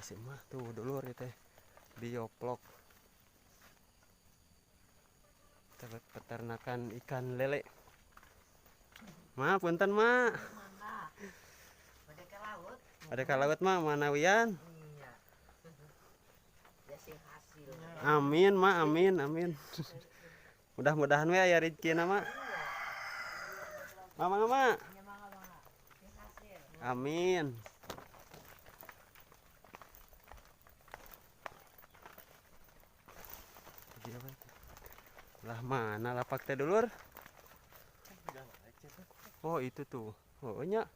Si mah tuh dulur ieu teh bioplok. Peternakan ikan lele. Ma, punten ma. Ada ke laut ma, manawian. Amin ma, amin, amin. Mudah-mudahan we aya rezekina ma. Ma, ma. Amin. Lah mana lapak teh dulur? Oh itu tuh. Oh nya.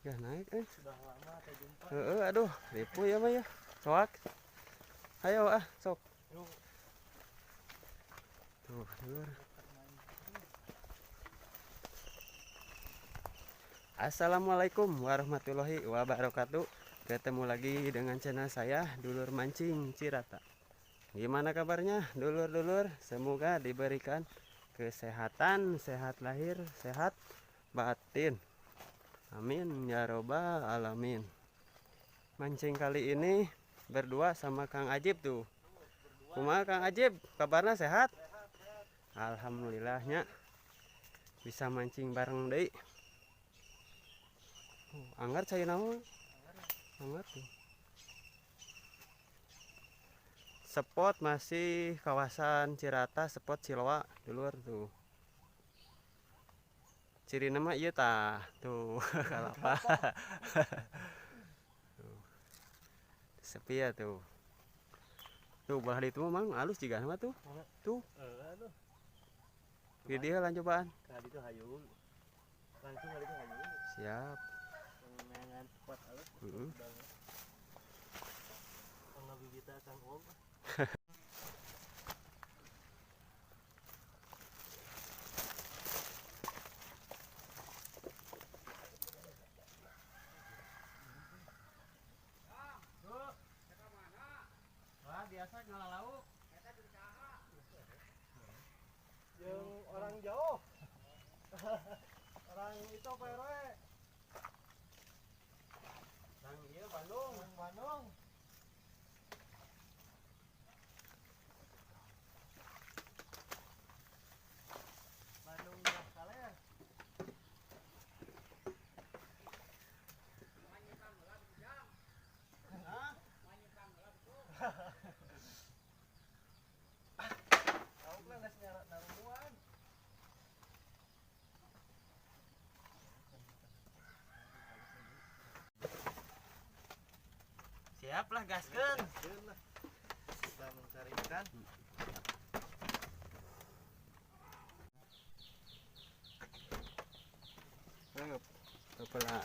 Ya naik eh. Sudah lama tak jumpa. Heeh, aduh, ripu ya mah ya. Soak. Ayo ah, sok. Tuh, dulur. Assalamualaikum warahmatullahi wabarakatuh. Ketemu lagi dengan channel saya Dulur Mancing Cirata. Gimana kabarnya dulur-dulur? Semoga diberikan kesehatan, sehat lahir, sehat batin. Amin ya robbal alamin. Mancing kali ini berdua sama Kang Ajib tuh. Kumaha Kang Ajib? Kabarnya sehat? Alhamdulillahnya bisa mancing bareng deui. Anggar cai nama. Anggar tuh. Spot masih kawasan Cirata, spot Ciloa dulur tuh. Ciri nama iya tah tuh kalapa. Tuh. Sepi ya tuh. Tuh belah itu mang halus juga sama tuh. Tuh. Di dia lan cobaan. Kali itu hayu. Langsung kali itu hayu. Siap. Mengan spot halus. Heeh. Wah, biasa ngalalau. Yang orang jauh. Orang itu Pak RW. Orang iya Bandung, orang Bandung. Siap lah, gaskeun. Kita mencari ikan. Ayo, kepala.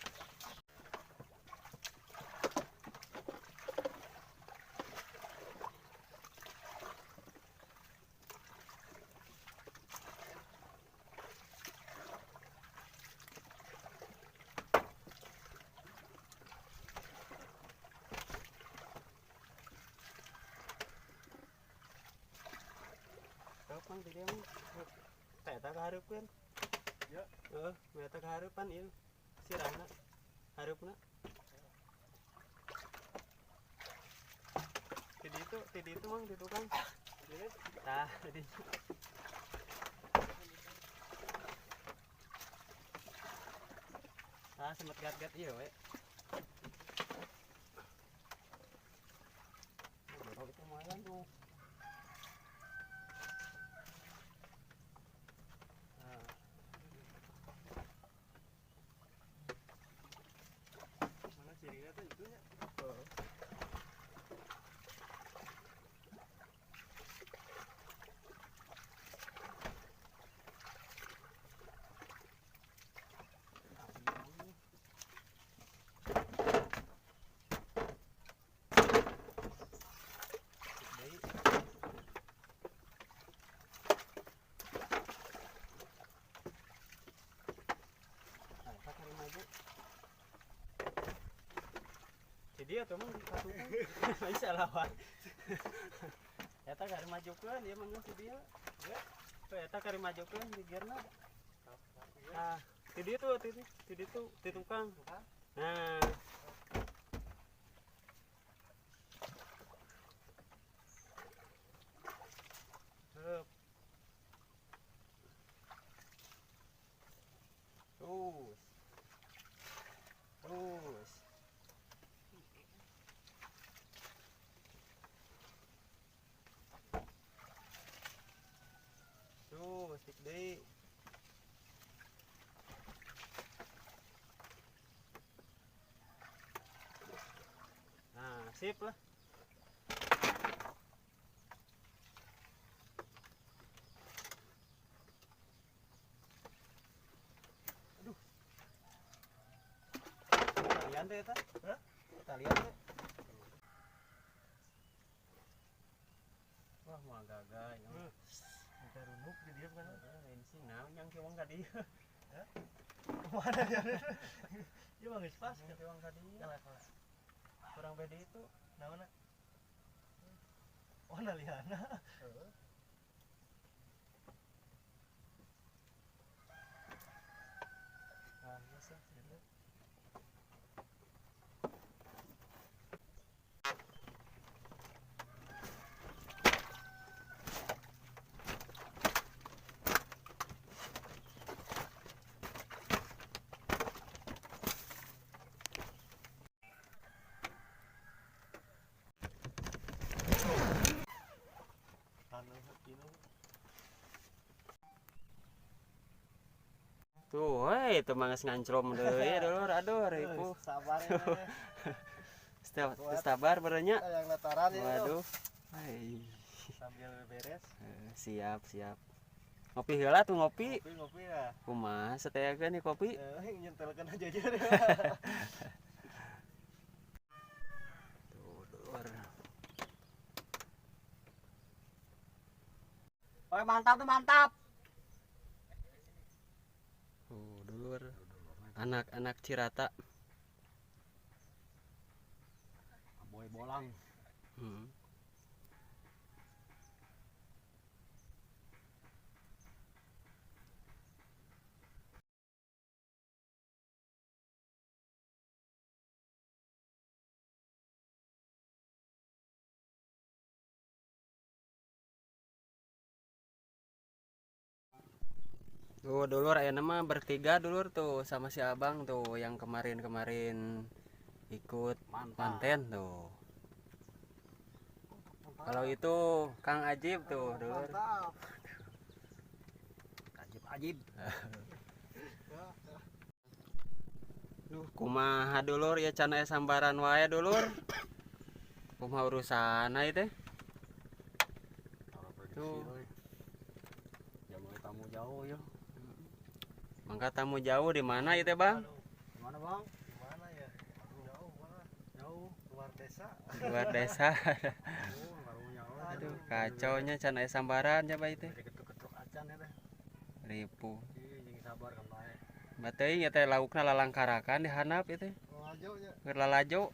Mang di dieu mah eta kahareupeun. Ya, heeh, eta kahareupan ieu. Sirahna. Hareupna. Ti ditu mang di tukang. Tah, di ditu. Tah semet gat-gat ieu we. Oh, itu lumayan tuh. Jadi atau mah satu bisa lawan. Eta kari majukeun ieu mah si dia. Ya. Eta kari majukeun di geurna. Nah, ti ditu ti ditu ti tukang. Nah. Sip lah. Aduh. Talian teh eta? Hah? Talian teh. Wah, moal gagal ya. Kita runuk di dieu kan. Lain sih naon yang kewang ka dieu. Hah? Kemana ya? Ieu mah geus pas kewang ka dieu. Kalah kalah. Kurang beda itu. Naonna? Oh, naliana. Heeh. Ah, biasa. Tuh, hei, itu mah geus nganclom deui dulur, aduh ripuh. Sabar ya. Sabar berenya. Yang lataran ya. Waduh. Hei. Sambil beres. Siap, siap. Ngopi heula tuh ngopi. Ngopi, ngopi ya. Kumaha sateakeun nih kopi? Nyentelkeun aja aja. Tuh, dulur. Oke, mantap tuh, mantap. Oh, dulur. Anak-anak Cirata. Boy bolang. Tuh dulur, ayeuna mah bertiga dulur tuh sama si abang tuh yang kemarin-kemarin ikut manten tuh. Kalau itu Kang Ajib tuh dulur. Mantap. Ajib Ajib. Duh, kumaha dulur ya can aya sambaran wae dulur. Kumaha urusanna ieu teh? Tuh. Jamu tamu jauh ya. Mangga tamu jauh di mana itu Bang? Di mana Bang? Di mana ya? Jauh mana? Jauh. Luar desa. Luar desa. Oh, aduh, kacaunya can aya sambaran coba itu. Ketruk-ketruk acan ya teh. Ripuh. Ih, jeung sabar kan bae. Bateuing ieu teh laukna lalangkarakan di handap ieu teh. Lalajo nya. Keur lalajo.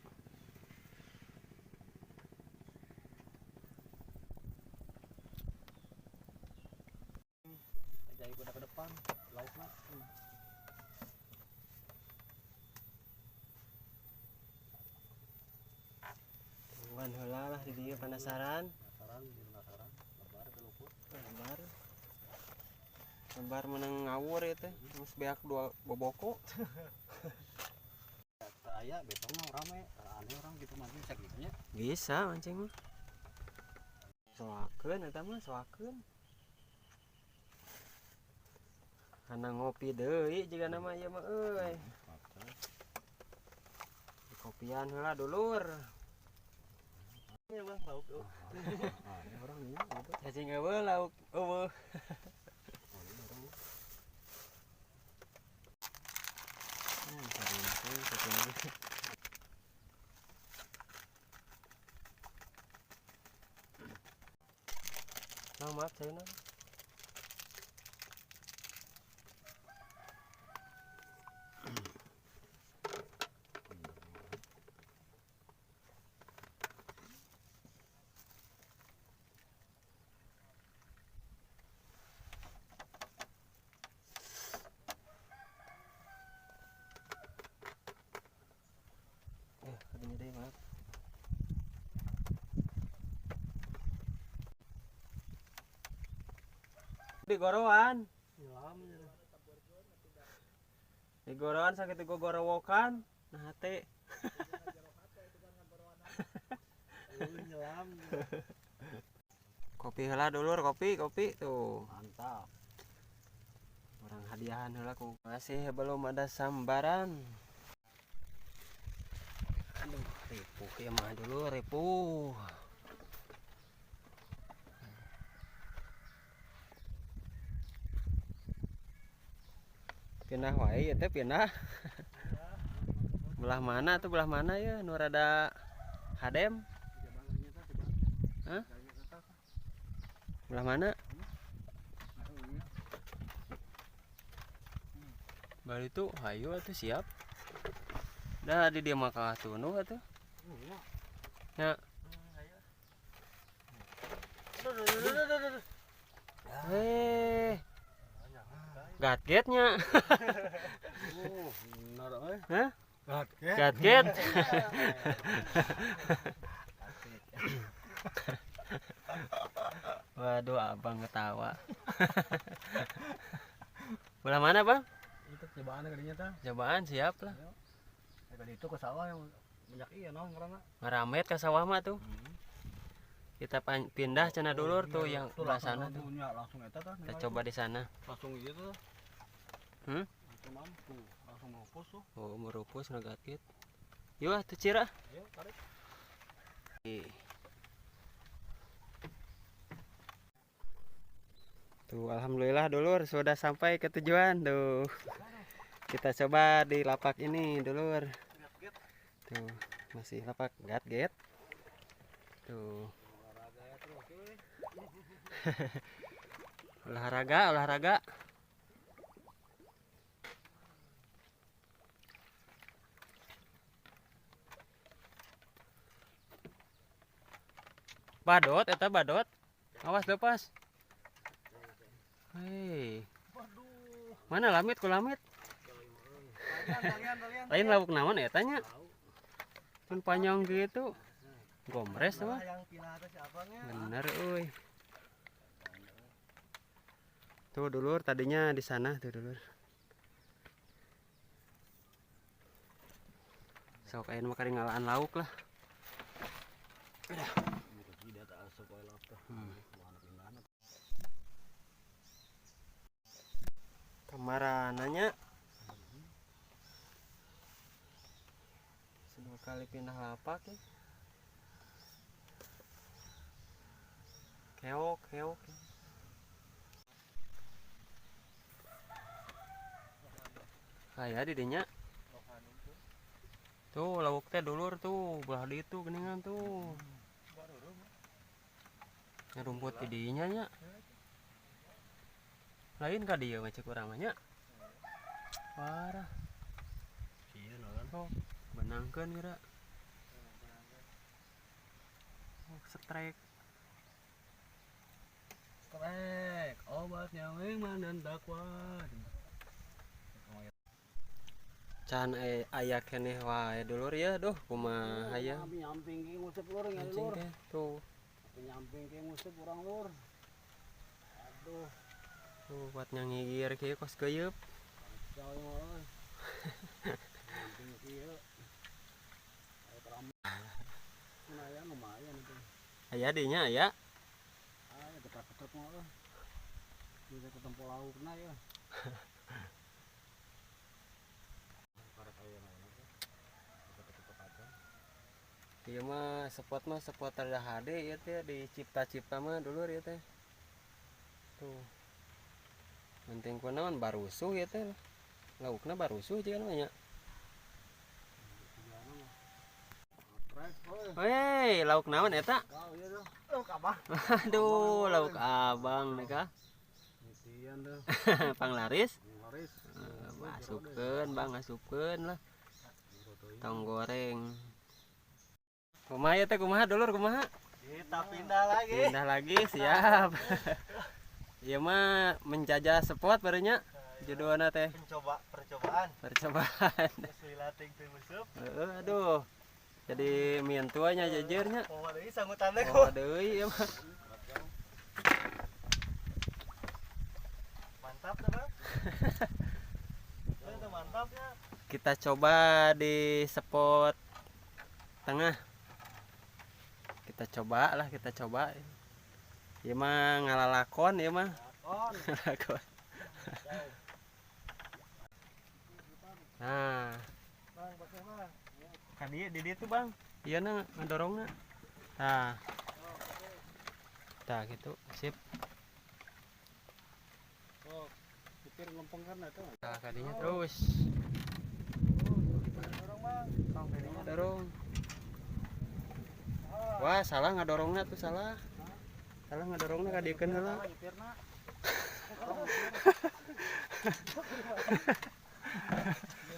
Jadi udah ke depan laukna. Tungguan heula lah di dieu penasaran. Penasaran, penasaran. Lebar teh luput. Lebar. Lebar menang ngawur ieu teh. Geus beak dua boboko. Teu aya betongna rame, aneh orang gitu mancing sakitu nya. Bisa mancing mah. Soakeun eta mah, soakeun. Karena ngopi deui jiga nama ieu mah euy. Kopian heula dulur. Ya Bang, lauk. Aneh orang ieu gitu. Cacing eueuh lauk eueuh. Bang, maaf saya nang. Katanya deh, maaf. Di gorowan. Di gorowan sakit gue gorowokan. Nah hate. Kopi heula dulur, kopi, kopi tuh. Mantap. Orang hadiahan heula ku. Masih belum ada sambaran. Aduh, Ripuh ya mah dulu ripuh. Pindah wae ya teh pindah. Belah mana tuh, belah mana ya nu rada hadem? Hah? Belah mana? Baru itu hayu atuh siap. Dah di dia mah kalah tunduh atuh. Ya. Eh. Gatgetnya. Bener euy. Hah? Gatget. Gatget. Waduh, abang ketawa. Belah mana, Bang? Itu cobaan kadinya tah. Cobaan siap lah. Ya kali itu ke sawah yang banyak iya naon ngaranna. Ngaramet ke sawah mah tuh. Kita pindah cenah dulur tuh yang Tuh, belah langsung sana tuh. Nya, langsung eta tah. Kita coba di sana. Langsung gitu tuh. Hmm? Langsung mampu, langsung merupus tuh. Oh, merupus ngagatget. Yuk ah, tuh cira. Ayo tarik. Tuh, alhamdulillah dulur sudah sampai ke tujuan tuh. Kita coba di lapak ini dulur. Tuh, masih lapak gatget. Tuh. Olahraga, olahraga. Badot eta badot. Awas lepas. Hei. Mana lamit ku lamit? Lain lauk naon eta nya? Pun panjang gitu. Gomres mah. Bener euy. Tuh dulur tadinya di sana tuh dulur. Sok aya mah karingalaan lauk lah. Kemarananya dua kali pindah lapak ya. Keok, keok. Kayak didinya. Tuh lauk teh dulur tuh belah ditu geuningan tuh. Ngerumput didinya nya. Lain ka dieu mah cek urang mah nya. Parah. Sieun kan. Oh, benangkeun geura. Oh, strike. Strike, obatnya iman dan takwa. Can aya keneh wae dulur ya, duh kumaha aya. Nyamping ge nguseup lur nya Mancing lur. teh tuh. Nyamping ge nguseup urang lur. Aduh. Tuh buat nyangigir kieu kos geuyeub. Kacau ieu mah euy. Nyamping kieu. Aya teram. Lumayan, lumayan itu. Aya dinya aya. Aya ketak-ketak mah euy. Bisa ketemu laukna ya. Ieu mah spot mah spot rada hade ieu teh dicipta-cipta mah dulur ieu teh. Tuh. Penting kunaon barusuh ieu teh. Laukna barusuh jeung mah nya. Hei, lauk naon eta? Lauk abang. Aduh, lauk abang nih kah? Panglaris. Masukkeun, Bang, asupkeun lah. Tong goreng. Kumaha ya teh, kumaha dulur, kumaha? Kita pindah lagi. Pindah lagi, siap. Ieu mah menjajah spot barunya judulna teh. Mencoba percobaan. Percobaan. Silating teu musuh. Heeh, aduh. Jadi mientuanya jejernya. Oh, deui sanggutan teh. Oh, deui ieu mah. Mantap tuh, Bang. Itu mantap ya. Kita coba di spot tengah. Kita coba lah, kita coba. Ieu mah ngalalakon ieu mah. Ngalalakon. Nah. Ka dieu di dieu tuh, Bang. Ieu na ngadorongna. Tah. Tah gitu, sip. Oh, supir lempeng kan eta. Tah kadinya terus. Dorong, Bang. Kadinya dorong. Wah, salah ngadorongna tuh salah. Salah ngadorongna ka dieu keun heula. Nyupirna.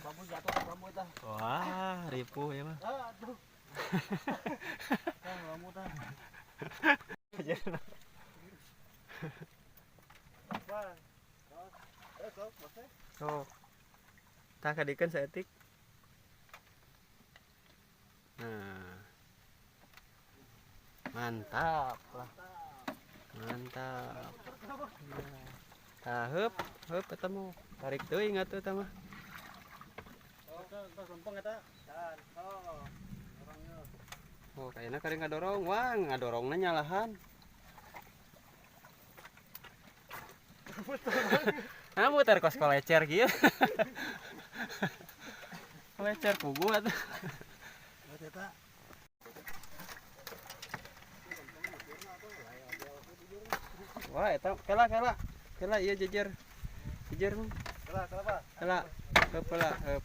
Bambu jatuh ke bambu tah. Wah, ripuh ya mah. Aduh. Tah bambu tah. Bang. Eh, sok, bosnya. Oh. Tah kadikeun saeutik. Nah. Mantap lah. Mantap. Tah heup, heup eta mah. Tarik teuing atuh eta mah. Oh, tos lempeng eta. Dan, oh. Orangnya. Oh, kayaknya kering ngadorong. Wah, ngadorongna nyalahan. Nah, muter kos kolecer kieu. Kolecer pugu atuh. Eta. Wah, eta kela kela. Kela ieu jejer. Jejer mah. Kela, kela, Bang. Kela. Heup heula, heup.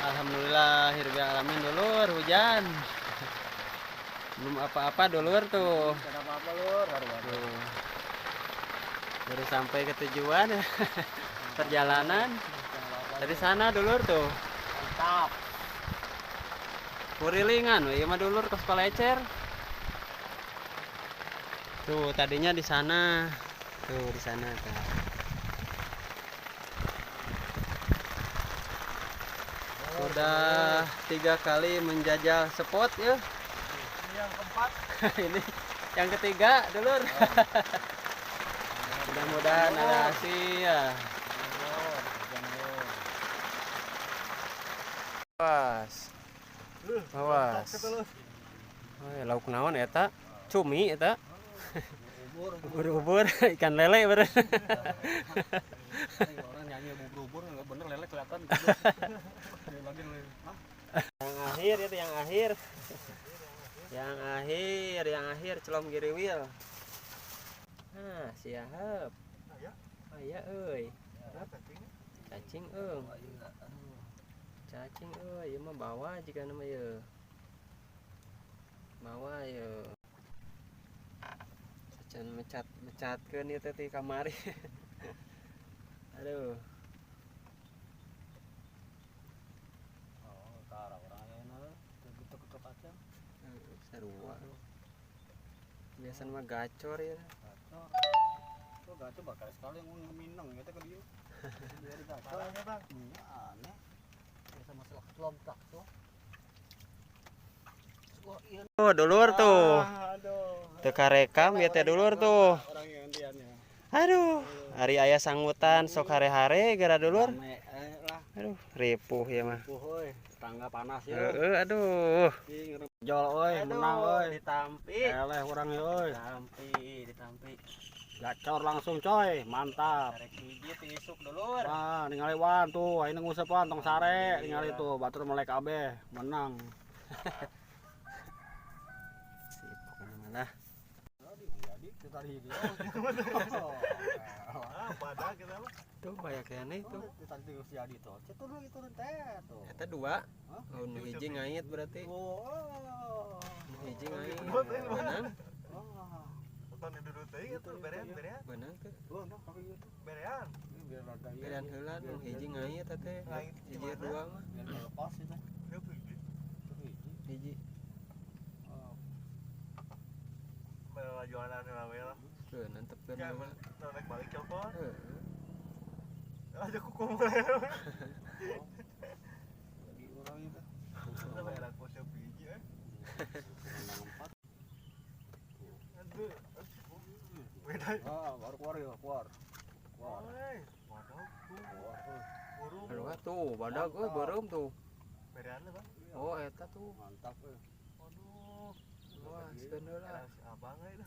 Alhamdulillah hirbil alamin dulur, hujan. Belum apa-apa dulur tuh. Tidak apa-apa lur, Tuh. Baru sampai ke tujuan perjalanan dari sana dulur tuh. Mantap. Kurilingan we ieu mah dulur kos palecer. Tuh tadinya di sana. Tuh di sana tuh. Sudah 3 kali menjajal spot ya. Ini yang keempat. Ini yang ketiga dulur. Mudah-mudahan ada hasil ya. Awas. Awas. Oh, lauk naon eta? Cumi eta. Ubur-ubur, ikan lele bener. Orang nyanyi ubur-ubur nggak bener lele kelihatan. Yang akhir itu yang akhir. Yang akhir, yang akhir celom giriwil. Nah, siap. Aya euy. Cacing eung. Cacing euy, ieu mah bawa jika nama ieu. Bawa ieu. Sacan mecat-mecatkeun ieu teh ti kamari. Aduh. Oh, tara urang ayeuna teu getuk-getuk aja. Sarua. Biasa mah gacor ya. Gacor. Tuh gacor bakal sekali yang minang ya teh ke dieu. Biar gacor. Bang. Iya aneh. Biasa masalah kelompak tuh. Oh, dulur tuh. Aduh. Teu karekam ieu teh dulur tuh. Orang yang gantiannya. Aduh, ari aya sangutan sok hare-hare gara dulur. Rame lah. Aduh, ripuh ya mah. Ripuh euy, tetangga panas ya. Heeh, aduh. Jol euy, menang euy. Ditampi. Eleh urang euy. Ditampi, ditampi. Gacor langsung coy, mantap. Arek hiji ti isuk dulur. Wah, ningali wan tuh, ayeuna nguseup wan tong sare, ningali tuh batur melek kabeh, menang. Sip, pokoknya mah lah. Ah, pada kita mah. Tuh banyak yang itu. Eta 2. Oh, nu hiji ngait berarti. Oh. Nu hiji ngait. Benang. Tonton dulu teuing atuh berean berean. Benang teh. Berean. Berean heula nu hiji ngait teh. Hiji 2 mah. Lepas itu. Hiji. Jualan we lah. Tuh, nantepkeun Ya, heula. naik balik cokot. Heeh. Aja kuku mulai. Lagi urang itu. Sampai aku siap hiji eh. Aduh. Beda. Ah, baru keluar ya, keluar. Keluar. Oi, waduh. Keluar tuh. Burung. Aduh tuh, badag euy beureum tuh. Berean lah, Bang. Oh, eta tuh. Mantap euy. Waduh. Wah, sebenarnya Abang euy.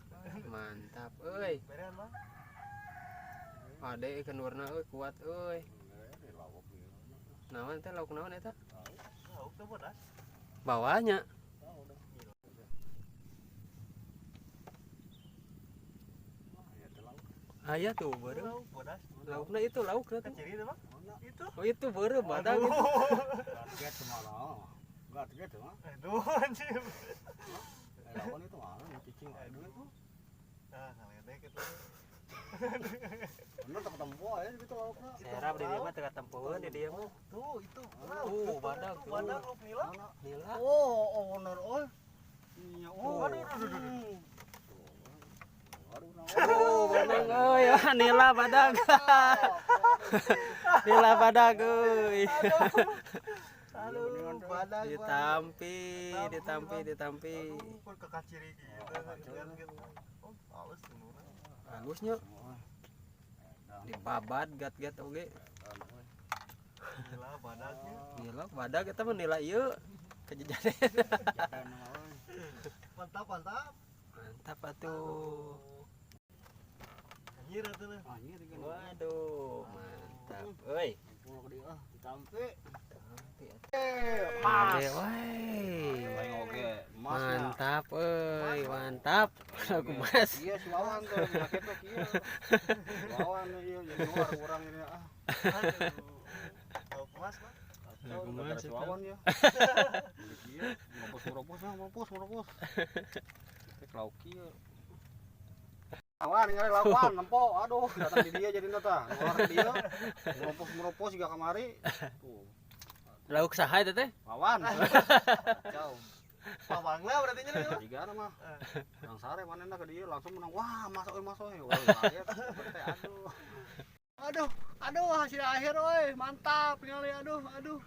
Mantap euy. Berean, Bang. Ade kendurna euy kuat euy. Naon teh lauk naon eta? Lauk teh bodas. Bawahnya. Aya tuh beureum. Lauk bodas. Laukna itu laukna tuh. Keciri teh, Bang. Itu. Oh itu beureum badag itu. Gatget malah. Gatget mah. Aduh anjir. Lawan itu mah cicing aduh itu. Ah, ngaledek itu. Bener tak ketemu aja gitu laukna. Serap di dieu mah teu katempueun di dieu mah. Tuh, itu. Tuh, badag tuh. Badag lauk nila. Nila. Oh, oh bener euy. Iya, oh. Aduh, aduh, aduh, aduh. Oh, badag euy, nila badag. Nila badag euy. Aduh, badag. Ditampi, ditampi, ditampi. Aduh, kok kekaciri gitu. Oh, halus tuh. Halusnya. Dibabat gat-gat oge. Nila badagnya. Nila badag eta mah nila ieu. Kejadian. Mantap, mantap. Mantap atuh. Anjir atuh. Anjir Waduh, mantap euy. Ditampi. Mas. Mantap euy, mantap. Lagu mas. Iya, si Wawan tuh, pakai tuh kieu. Wawan ieu jadi luar urang ini ah. Lauk mas, Bang. Lagu mas Si Wawan ya. Kieu, meropos-meropos ah, meropos-meropos. Tek lauk kieu. Awan ningali lawan nempo, aduh datang di dia jadi tah. Luar dia. Meropos-meropos juga kamari. Tuh. Lauk saha eta teh? Wawan. Jauh. Pawangna berarti nya nih. Tiga mah. Yang sare manehna ke dia langsung menang. Wah, masuk euy, masuk euy. Wah, kaget. Aduh. Aduh, aduh hasil akhir oi, mantap ningali aduh, aduh.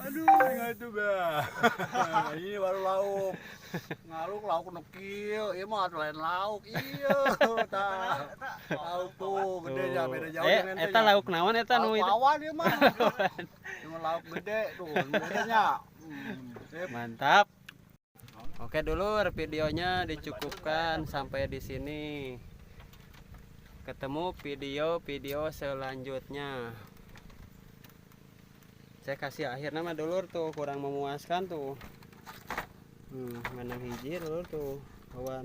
Aduh, Aduh, bah. Ini baru lauk. Ngaluk lauk nu kieu, ieu mah lain lauk. Iya, tah. Lauk tuh gede nya beda jauh dengan Eta lauk naon eta nu itu? Wawan ieu mah. Cuma lauk gede tuh, gedenya. Mantap. Oke dulur, videonya dicukupkan sampai di sini. Ketemu video-video selanjutnya. Saya kasih akhir nama dulur tuh kurang memuaskan tuh. Menang hiji dulur tuh. Bawa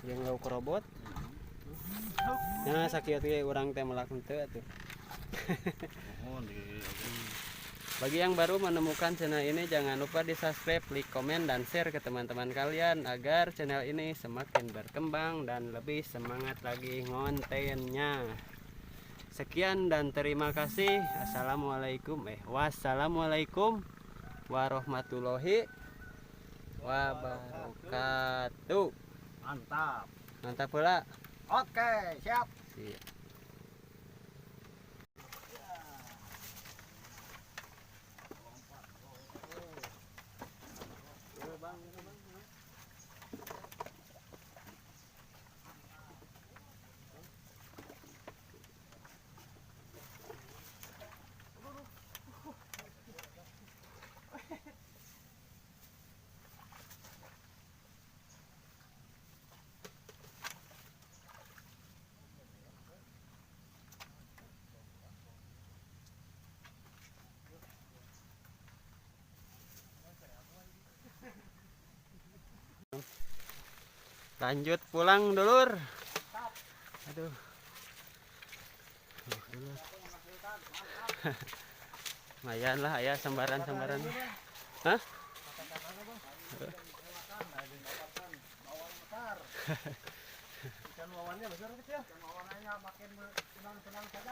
yang lauk robot. Nah, sakieu teh urang teh melak henteu atuh. Bagi yang baru menemukan channel ini, jangan lupa di subscribe, like, komen, dan share ke teman-teman kalian agar channel ini semakin berkembang dan lebih semangat lagi ngontennya. Sekian dan terima kasih. Assalamualaikum. Wassalamualaikum warahmatullahi wabarakatuh. Mantap. Mantap pula. Oke, siap. Siap. Lanjut pulang dulur. Aduh. Dulur. Lumayan lah ya sambaran-sambaran. Hah? Ikan wawannya besar kecil. Ikan wawannya makin senang-senang saja.